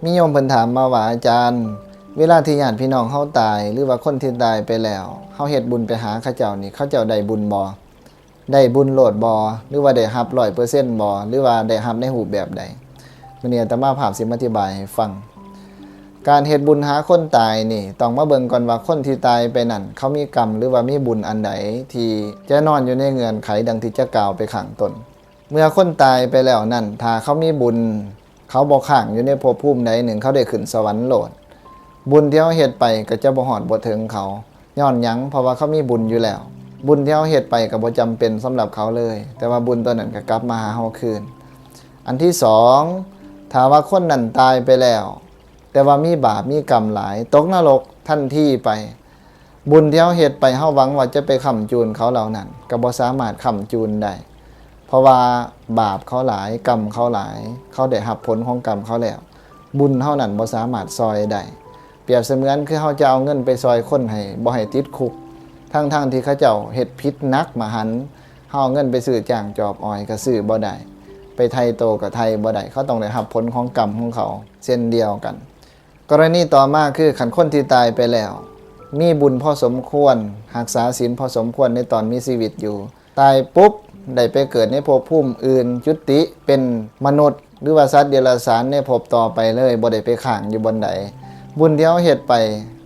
ມີໂຍມເພິ່ນຖາມມາວ່າ ອາຈານ, ເວລາທີ່ຍາດພີ່ນ້ອງເຮົາຕາຍ ຫຼືວ່າຄົນທີ່ຕາຍໄປແລ້ວ ເຮົາເຮັດບຸນໄປຫາເຂົາເຈົ້ານີ້ ເຂົາເຈົ້າໄດ້ບຸນບໍ່? ໄດ້ບຸນໂລດບໍ່? ຫຼືວ່າໄດ້ຮັບຮ້ອຍເປີເຊັນບໍ່? ຫຼືວ່າໄດ້ຮັບໃນຮູບແບບໃດ? ມື້ນີ້ອາດຕະມາພາບຊິມາອະທິບາຍໃຫ້ຟັງ. ການເຮັດບຸນຫາຄົນຕາຍນີ້ ຕ້ອງມາເບິ່ງກ່ອນວ່າຄົນທີ່ຕາຍໄປນັ້ນ ເຂົາມີກຳ ຫຼືວ່າມີບຸນອັນໃດ ທີ່ຈະນອນຢູ່ໃນເງື່ອນໄຂດັ່ງທີ່ຈະກ່າວໄປຂ້າງຕົ້ນ. ເມື່ອຄົນຕາຍໄປແລ້ວນັ້ນ ຖ້າເຂົາມີບຸນ ເຂົາບໍ່ຄ້າງຢູ່ໃນພົບພູມໃດໜຶ່ງ ເຂົາໄດ້ຂຶ້ນສະຫວັນໂລດ. ບຸນທີ່ເຮົາເຮັດໄປກໍຈະບໍ່ຮອດບໍ່ເຖິງເຂົາ. ຍ້ອນຫຍັງ? ເພາະວ່າເຂົາມີບຸນຢູ່ແລ້ວ. ບຸນທີ່ເຮົາເຮັດໄປກໍບໍ່ຈຳເປັນສຳລັບເຂົາເລີຍ, ແຕ່ວ່າບຸນຕົວນັ້ນກໍກັບມາຫາເຮົາຄືນ. ອັນທີສອງ, ຖ້າວ່າຄົນນັ້ນຕາຍໄປແລ້ວ ແຕ່ວ່າມີບາບມີກຳຫຼາຍ, ຕົກນະລົກທັນທີໄປ, ບຸນທີ່ເຮົາເຮັດໄປ ເຮົາຫວັງວ່າຈະໄປຄ້ຳຈູນເຂົາເຫຼົ່ານັ້ນ ກໍບໍ່ສາມາດຄ້ຳຈູນໄດ້, ເພາະວ່າບາບເຂົາຫຼາຍ, ກຳເຂົາຫຼາຍ, ເຂົາໄດ້ຮັບຜົນຂອງກຳເຂົາແລ້ວ, ບຸນເຮົານັ້ນບໍ່ສາມາດຊ່ອຍໄດ້. ປຽບສະເໝືອນຄືເຮົາຈະເອົາເງິນໄປຊ່ອຍຄົນໃຫ້ບໍ່ໃຫ້ຕິດຄຸກ, ທັງໆທີ່ເຂົາເຈົ້າເຮັດຜິດໜັກມະຫັນ, ເຮົາເອົາເງິນໄປຊື້ຈ້າງຈອບອ້ອຍກໍຊື້ບໍ່ໄດ້, ໄປໄຖ່ໂຕກໍໄຖ່ບໍ່ໄດ້, ເຂົາຕ້ອງໄດ້ຮັບຜົນຂອງກຳຂອງເຂົາເຊັ່ນດຽວກັນ. ກໍລະນີຕໍ່ມາຄື ຄັນຄົນທີ່ຕາຍໄປແລ້ວ ມີບຸນພໍສົມຄວນ, ຮັກສາສິນພໍສົມຄວນໃນຕອນມີຊີວິດຢູ່, ຕາຍປຸບ ໄດ້ໄປເກີດໃນພົບພູມອື່ນ, ຈຸຕິເປັນມະນຸດ ຫຼືວ່າສັດເດຍລະສານໃນພົບຕໍ່ໄປເລີຍ, ບໍ່ໄດ້ໄປຄ້າງຢູ່ບ່ອນໃດ. ບຸນທີ່ເຮົາເຮັດໄປ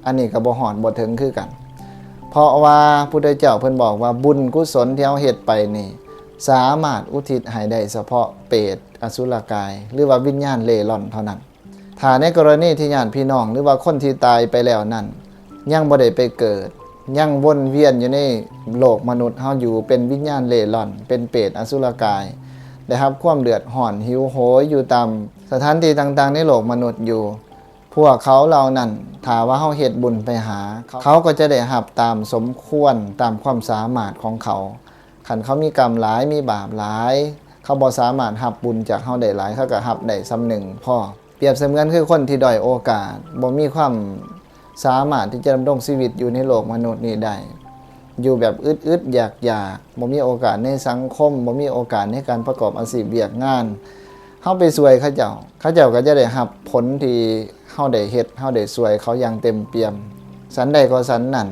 ອັນນີ້ກໍບໍ່ຮອດບໍ່ເຖິງຄືກັນ, ເພາະວ່າພຸດທະເຈົ້າເພິ່ນບອກວ່າ ບຸນກຸສົນທີ່ເຮົາເຮັດໄປນີ້ ສາມາດອຸທິດໃຫ້ໄດ້ສະເພາະເປດ, ອະສຸລະກາຍ ຫຼືວ່າວິນຍານເລ່ລ່ອນເທົ່ານັ້ນ. ຖ້າໃນກໍລະນີທີ່ຍາດພີ່ນ້ອງ ຫຼືວ່າຄົນທີ່ຕາຍໄປແລ້ວນັ້ນ ຍັງບໍ່ໄດ້ໄປເກີດ, ຍັງວົນວຽນຢູ່ໃນໂລກມະນຸດເຮົາຢູ່, ເປັນວິນຍານເລ່ລ່ອນ, ເປັນເປດ, ອະສຸລະກາຍ, ໄດ້ຮັບຄວາມເດືອດຮ້ອນຫິວໂຫຍຢູ່ຕາມສະຖານທີ່ຕ່າງໆໃນໂລກມະນຸດຢູ່, ພວກເຂົາເຫຼົ່ານັ້ນ ຖ້າວ່າເຮົາເຮັດບຸນໄປຫາ, ເຂົາກໍຈະໄດ້ຮັບຕາມສົມຄວນ, ຕາມຄວາມສາມາດຂອງເຂົາ. ຄັນເຂົາມີກຳຫຼາຍ, ມີບາບຫຼາຍ, ເຂົາບໍ່ສາມາດຮັບບຸນຈາກເຮົາໄດ້ຫຼາຍ, ເຂົາກໍຮັບໄດ້ສ່ຳໜຶ່ງພໍ. ປຽບສະເໝືອນຄືຄົນທີ່ດ້ອຍໂອກາດ, ບໍ່ມີຄວາມສາມາດທີ່ຈະດຳລົງຊີວິດຢູ່ໃນໂລກມະນຸດນີ້ໄດ້, ຢູ່ແບບອຶດໆຢາກໆ, ບໍ່ມີໂອກາດໃນສັງຄົມ, ບໍ່ມີໂອກາດໃນການປະກອບອາຊີບວຽກງານ. ເຮົາໄປຊ່ວຍເຂົາເຈົ້າ, ເຂົາເຈົ້າກໍຈະໄດ້ຮັບຜົນທີ່ເຮົາໄດ້ເຮັດ, ເຮົາໄດ້ຊ່ວຍເຂົາຢ່າງເຕັມປ່ຽມ. ສັນໃດກໍສັນນັ້ນ,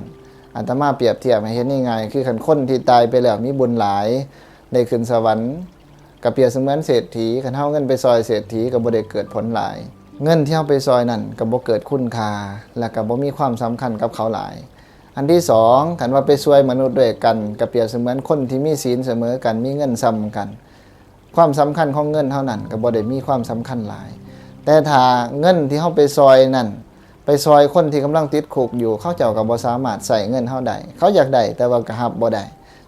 ອາດຕະມາປຽບທຽບໃຫ້ເຫັນງ່າຍໆ ຄືຄັນຄົນທີ່ຕາຍໄປແລ້ວມີບຸນຫຼາຍ, ໄດ້ຂຶ້ນສະຫວັນ, ກໍປຽບສະເໝືອນເສດຖີ, ຄັນເຮົາເອົາເງິນໄປຊ່ອຍເສດຖີ ກໍບໍ່ໄດ້ເກີດຜົນຫຼາຍ. ເງິນທີ່ເຮົາໄປຊ່ອຍນັ້ນກໍບໍ່ເກີດຄຸນຄ່າ ແລະ ກໍບໍ່ມີຄວາມສຳຄັນກັບເຂົາຫຼາຍ. ອັນທີສອງ, ຄັນວ່າໄປຊ່ວຍມະນຸດດ້ວຍກັນ, ກໍປຽບສະເໝືອນຄົນທີ່ມີສິນສະເໝີກັນ, ມີເງິນສ່ຳກັນ. ຄວາມສຳຄັນຂອງເງິນເຮົານັ້ນກໍບໍ່ໄດ້ມີຄວາມສຳຄັນຫຼາຍ. ແຕ່ຖ້າເງິນທີ່ເຮົາໄປຊ່ອຍນັ້ນ ໄປຊ່ອຍຄົນທີ່ກຳລັງຕິດຄຸກຢູ່, ເຂົາເຈົ້າກໍບໍ່ສາມາດໃຊ້ເງິນເຮົາໄດ້. ເຂົາຢາກໄດ້, ແຕ່ວ່າກໍຮັບບໍ່ໄດ້,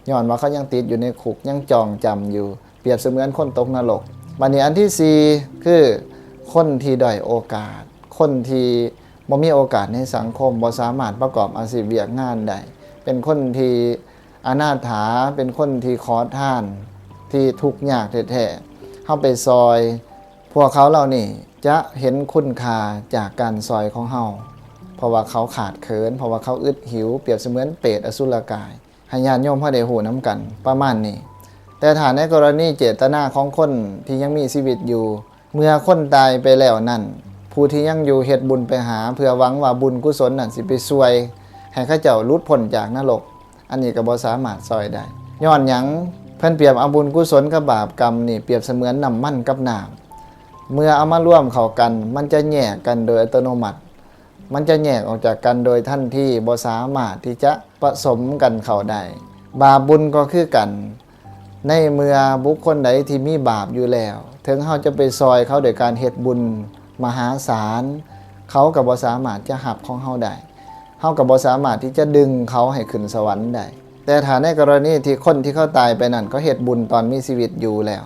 ຍ້ອນວ່າເຂົາຍັງຕິດຢູ່ໃນຄຸກ, ຍັງຈອງຈຳຢູ່. ປຽບສະເໝືອນຄົນຕົກນະລົກ. ບັດນີ້ອັນທີສີ່ ຄືຄົນທີ່ດ້ອຍໂອກາດ, ຄົນທີ່ບໍ່ມີໂອກາດໃນສັງຄົມ, ບໍ່ສາມາດປະກອບອາຊີບວຽກງານໄດ້, ເປັນຄົນທີ່ອະນາຖາ, ເປັນຄົນທີ່ຂໍທານ, ທີ່ທຸກຍາກແທ້ໆ, ເຮົາໄປຊ່ອຍ, ພວກເຂົາເຫຼົ່ານີ້ຈະເຫັນຄຸນຄ່າຈາກການຊ່ອຍຂອງເຮົາ, ເພາະວ່າເຂົາຂາດເຂີນ, ເພາະວ່າເຂົາອຶດຫິວ, ປຽບສະເໝືອນເປດອະສຸລະກາຍ. ໃຫ້ຍາດໂຍມເຮົາໄດ້ຮູ້ນຳກັນປະມານນີ້. ແຕ່ຖ້າໃນກໍລະນີເຈດຕະນາຂອງຄົນທີ່ຍັງມີຊີວິດຢູ່, ເມື່ອຄົນຕາຍໄປແລ້ວນັ້ນ, ຜູ້ທີ່ຍັງຢູ່ເຮັດບຸນໄປຫາ ເພື່ອຫວັງວ່າບຸນກຸສົນນັ້ນຊິໄປຊ່ວຍໃຫ້ເຂົາເຈົ້າຫຼຸດພົ້ນຈາກນະລົກ, ອັນນີ້ກໍບໍ່ສາມາດຊ່ອຍໄດ້. ຍ້ອນຫຍັງ? ເພິ່ນປຽບເອົາບຸນກຸສົນກັບບາບກຳນີ້ ປຽບສະເໝືອນນ້ຳມັນກັບນ້ຳ. ເມື່ອເອົາມາລວມເຂົ້າກັນ, ມັນຈະແຍກກັນໂດຍອັດຕະໂນມັດ. ມັນຈະແຍກອອກຈາກກັນໂດຍທັນທີ, ບໍ່ສາມາດທີ່ຈະປະສົມກັນເຂົ້າໄດ້. ບາບບຸນກໍຄືກັນ, ໃນເມື່ອບຸກຄົນໃດທີ່ມີບາບຢູ່ແລ້ວ, ເຖິງເຮົາຈະໄປຊ່ອຍເຂົາໂດຍການເຮັດບຸນມະຫາສານ, ເຂົາກໍບໍ່ສາມາດຈະຮັບຂອງເຮົາໄດ້. ເຮົາກໍບໍ່ສາມາດທີ່ຈະດຶງເຂົາໃຫ້ຂຶ້ນສະຫວັນໄດ້. ແຕ່ຖ້າໃນກໍລະນີທີ່ຄົນທີ່ເຂົາຕາຍໄປນັ້ນ ເຂົາເຮັດບຸນຕອນມີຊີວິດຢູ່ແລ້ວ,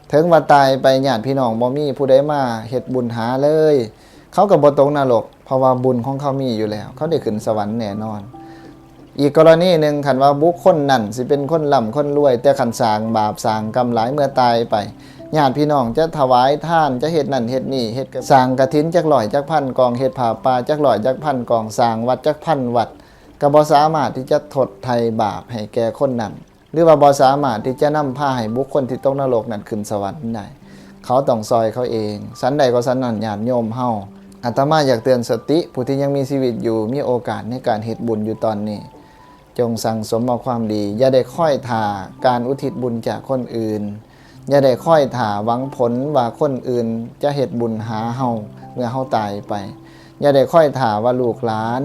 ເຖິງວ່າຕາຍໄປຍາດພີ່ນ້ອງບໍ່ມີຜູ້ໃດມາເຮັດບຸນຫາເລີຍ, ເຂົາກໍບໍ່ຕົກນະລົກ, ເພາະວ່າບຸນຂອງເຂົາມີຢູ່ແລ້ວ, ເຂົາໄດ້ຂຶ້ນສະຫວັນແນ່ນອນ. ອີກກໍລະນີໜຶ່ງ, ຄັນວ່າບຸກຄົນນັ້ນຊິເປັນຄົນລ່ຳຄົນລວຍ, ແຕ່ຄັນສ້າງບາບສ້າງກຳຫຼາຍເມື່ອຕາຍໄປ, ຍາດພີ່ນ້ອງຈະຖວາຍທານ, ຈະເຮັດນັ້ນເຮັດນີ້, ເຮັດກະ ສ້າງກະຖິນຈັກຮ້ອຍຈັກພັນກອງ, ເຮັດຜ້າປ່າຈັກຮ້ອຍຈັກພັນກອງ, ສ້າງວັດຈັກພັນວັດ, ກໍບໍ່ສາມາດທີ່ຈະທົດໄຖ່ບາບໃຫ້ແກ່ຄົນນັ້ນ. ຫຼືວ່າບໍ່ສາມາດທີ່ຈະນຳພາໃຫ້ບຸກຄົນທີ່ຕົກນະລົກນັ້ນຂຶ້ນສະຫວັນໄດ້. ເຂົາຕ້ອງຊ່ອຍເຂົາເອງ. ສັນໃດກໍສັນນັ້ນ ຍາດໂຍມເຮົາ, ອາດຕະມາຢາກເຕືອນສະຕິຜູ້ທີ່ຍັງມີຊີວິດຢູ່, ມີໂອກາດໃນການເຮັດບຸນຢູ່ຕອນນີ້, ຈົ່ງສັ່ງສົມເອົາຄວາມດີ, ຢ່າໄດ້ຄອຍຖ້າການອຸທິດບຸນຈາກຄົນອື່ນ, ຢ່າໄດ້ຄອຍຖ້າຫວັງຜົນວ່າຄົນອື່ນຈະເຮັດບຸນຫາເຮົາເມື່ອເຮົາຕາຍໄປ, ຢ່າໄດ້ຄອຍຖ້າວ່າລູກຫຼານ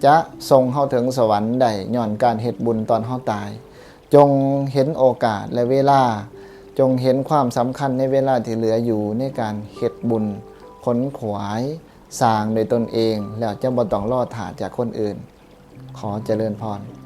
ຈະສົ່ງເຮົາເຖິງສະຫວັນໄດ້ຍ້ອນການເຮັດບຸນຕອນເຮົາຕາຍ. ຈົ່ງເຫັນໂອກາດ ແລະ ເວລາ, ຈົ່ງເຫັນຄວາມສຳຄັນໃນເວລາທີ່ເຫຼືອຢູ່ໃນການເຮັດບຸນ, ຂົນຂວາຍ, ສ້າງດ້ວຍຕົນເອງ, ແລ້ວຈະບໍ່ຕ້ອງລໍຖ້າຈາກຄົນອື່ນ. ຂໍຈະເລີນພອນ.